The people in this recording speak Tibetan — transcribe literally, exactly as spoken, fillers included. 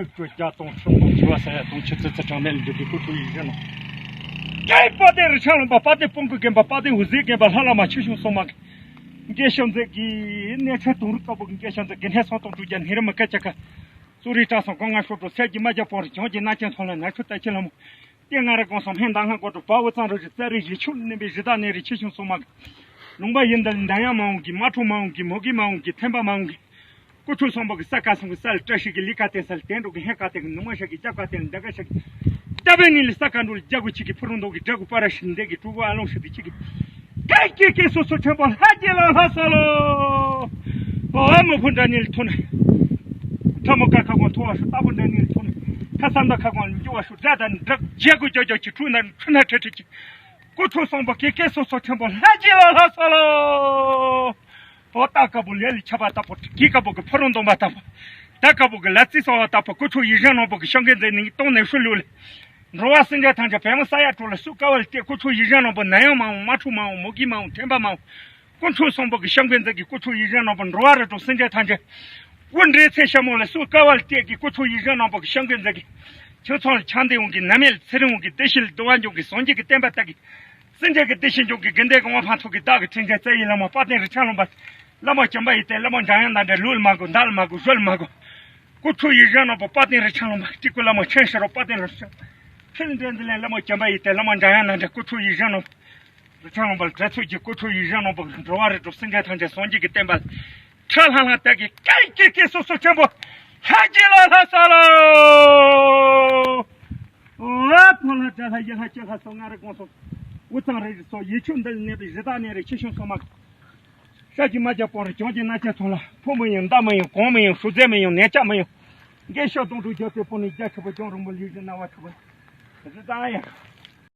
སྤྲོད་བརྒྱ་སྟོང་ཁྲི་སྟོང་བྱེ་བ་ས་ཡ་སྟོང་ཆུ་ཚོད་ཚོད་གྲངས་མེད་ལ་འགྲིབ་པའི་སྐུ་ཁྲུས་ཡིད་བཞིན་ནོར། ཀྱེ་དཔལ་ལྡན་རི་ཆེན་ལུང་པ། དཔལ་ལྡན་སྤུན་དགུ་རྒན་པ། དཔལ་ལྡན་འོད་ཟེར་རྒན་པ། ལྷ་བླ་མ་ཆོས་སྐྱོང་སྲུང་མ་གི། རྒན་ཤོ་མཛད་ཀྱི་གནས་ཆེན་དུང་རི་ལྟ་བུ་གི། རྒན་ཤོ་མཛད་ཀྱི་གནས་སོ་སྟོང་དྲུག་བརྒྱ། ནི་རི་མི་ཀ་ཅ་ཀ། གཙུག་རི་བཀྲ་གསུམ་གོ་ལྔ་ཧྲོ་དྲུག། སད་ཀྱི་རྨ་རྒྱལ་སྤོ་རི། བྱང་གི་རྣ་ཆེན་མཐོང་ལ། ནག་ཆུ་རྟ་ཁྱི་ལྷ་མོ། ཏེ་ང་ར་གོང་སོང་ཧན་ད་སྔ་གོ་དྲུག་པ། འུ་ཚང་རུ་བཞི་རྩ་རི་བཞི་ཆུ་ནེམ་པའི་གཞི་བདག་ནེ་རི་ཆེ་ཆུང་སོང་མ་གི། ལུང་པ་ཡིན་འདི་ལ་འདམ་ཡང་མ་འོང་གི། མ་ཁྲུ་མ་འོང་གི། མོ་གི་མ་འོང་གི། ཐེམ་པ་མ་འོང་གི། སྐུ་ཁྲུ་སོང་པོ་གི་ས་ཀ་སོང་གི། ས་ལ་བཀྲ་ཤིས་ཀྱི་ལི་ཀ་བསྟན་ས་ལ་དེ་འགྲོ་གི། ཧེ་ཀ་བསྟན་གི། ནུ་མ་ཤ་གི། རྒྱ་ཀ་བསྟན་ལ་འདི་ཀ་ཤ་གི། རྒྱ་བོད་གཉིས་ལ་ས་ཀ་འགྲོ་ལ་རྒྱ་གུ་ཆི་གི། ཕུ་རུང་མདོག་གི་འདྲ་གུ་པ་ར་ཤི་འདེ་གི། ཀྲུ་གུ་ཨ་ལོང་ཤི་དི་ཆི་གི། ཀེ་ཀེ་ཀེ་སོ་སོ་ཆེན་པོ་ལྷ་རྗེ་ལ་ལྷ་ས་ལོ། ཨོ་མོ་ཕུ་འདྲ་ནི་ལ་ཐུ་ན། ཁྲ་མོ་ཀ་ཁ་གོང་ཐུ་བ་ཤུ། རྟ་ཕུ་འདྲ་ནི་ལ་ཐུ་ན། ཁ་ས་འདྲ་ཁ་གོང་ལ་འགྱུ་བ་ཤུ། དགྲ་དང་འདྲ་རྒྱལ་གུ་ཅོ་ཅོ་ཆི། ཁྲུ་ན་ཁྲུ་ན་ཁྲ་ཁྲ་ཆི། སྐུ་ཁྲུ་སོང་པོ་ཀེ་ཀེ་སོ་སོ་ཆེན་པོ་ལྷ་རྗེ་ལ་ལྷ་ས་ལོ། ཨོ་ཏ་ཀ་བུ་ལེ་ལི་ཆ་པ་ཏ་པོ། ཀི་ཀ་བུ་གི་ཕུ་རུང་སྡོམ་པ་ཏ་པོ། ཏ་ཀ་བུ་གི་ལ་ཙི་སོ་བ་ཏ་པོ། སྐུ་ཁྲུ་ཡིད་བཞིན་ནོར་བུ་གི་ཤོག་གན་ཛེ་ནི་སྟོང་ནས་ཧྲུ་ལུ་ལེ། འགྲོ་བ་སེམས་ཅན་ཐམས་ཅད་བལ་མོ་ས་ཡ་དྲུག་ལ་སུ་ཀ་བ་ལ་བལྟས། སྐུ་ཁྲུ་ཡིད་བཞིན་ནོར་བུ་ནམ་ཡང་མ་འོང་། མ་ཁྲུ་མ་འོང་། མོ་གི་མ་འོང་། ཐེམ་པ་མ་འོང་། སྐུ་ཁྲུ་སོང་པོ་གི་ཤོག་གན་ཛེ་གི། སྐུ་ཁྲུ་ཡིད་བཞིན་ནོར་བུ་འགྲོ་བ་རིགས་དྲུག་སེམས་ཅན་ཐམས་ཅད། དབུ་འདྲེ་ཚེ་ཤ་མོ་ལ་སུ་ཀ་བ་ལ་བལྟས་ཀྱི། སྐུ་ཁྲུ་ཡིད་བཞིན་ནོར་བུ་གི་ཤོག་གན་ཛེ་གི། ཁྱོད་ཚོ་ལ་ཆང་འདི་འོང་གི། ན་མེད་ལ་ཚེ་རིང་འོང་གི། བདེ་ཤི་ལ་དུ་བ་འབྱུང་གི། སངས་རྒྱས་ཀྱི་བསྟན་པ་དར་གི། སེམས་ཅན་གྱི་བདེ་སྐྱིད་འབྱུང་གི། དགེ་འདུན་གྱི་དབང་ཕན་ཐོགས་ཀྱི། བདག་གི་དྲིན་ཅན་རྩ་བའི་བླ་མ་དཔལ་ལྡན་རི་ཆེན་ལུང་པ། བླ་མ་བྱམས་པ་ཡི་བསྟན། བླ་མ་འཇམ་དབྱངས་དང་འདྲ། ལུགས་ལ་མ་གོ། མདའ་ལ་མ་གོ། ཞོལ་ལ་མ་གོ། སྐུ་ཁྲུ་ཡིད་བཞིན་ནོར་བུ་དཔལ་ལྡན་རི་ཆེན་ལུང་པ། སྤྲུལ་སྐུ་བླ་མ་ཆེན་ཤེས་རབ་དཔལ་ལྡན་རི་ཆེན། ཕིན་འདྲེན་འདི་ལན་བླ་མ་བྱམས་པ་ཡི་བསྟན། བླ་མ་འཇམ་དབྱངས་དང་འདྲ། སྐུ་ཁྲུ་ཡིད་བཞིན་ནོར་བུ། རི་ཆེན་ལུང་པ་ལ་དྲན་ཚུལ་གྱི། སྐུ་ཁྲུ་ཡིད་བཞིན་ནོར་བུ་འགྲོ་བ་རིགས་དྲུག་སེམས་ཅན་ཐམས་ཅད་སངས་རྒྱས་ཀྱི་བསྟན་པ་ལ། ཁྲ་ལྷང་ལྷང་བཏགས་ཀྱི། ཀེ་ཀེ་ཀེ་སོ་སོ་ཆེན་པོ་ལྷ་རྗེ་ལ་ལྷ་ས་ལོ། ཨོ་ཕོ་ལྷ་དགྲ་ལྷ་ཡུལ་ལྷ་སྤྱི་ལྷ་སོགས་ལྔ་རིག་དགོངས་སོགས། དབུས་གཙང་རི་རི་སོགས་ཡུལ་ཕྱོགས་འདི་ལ་གནས་པའི་གཞི་བདག་ནེ་རི་ཆེ་ཆུང་སོགས་མ། ཤ་ཀྱི་རྨ་རྒྱལ་སྤོ་རི། བྱང་གི་རྣ་ཆེན་མཐོང་ལ། ཕོ་མི་ཡོང་། མདའ་མི་ཡོང་། གོང་མི་ཡོང་། ཧྲུ་རྫས་མི་ཡོང་། ནས་ལྕགས་མི་ཡོང་། རྒན་ཤོ་སྟོང་དྲུག་བརྒྱ་ཁྲི་པོ། ལྗང་རིང་པོ་ལུས་ཀྱི་རྣ་བ་ཁྲི་པོ། རི་དྭགས་ཡང་།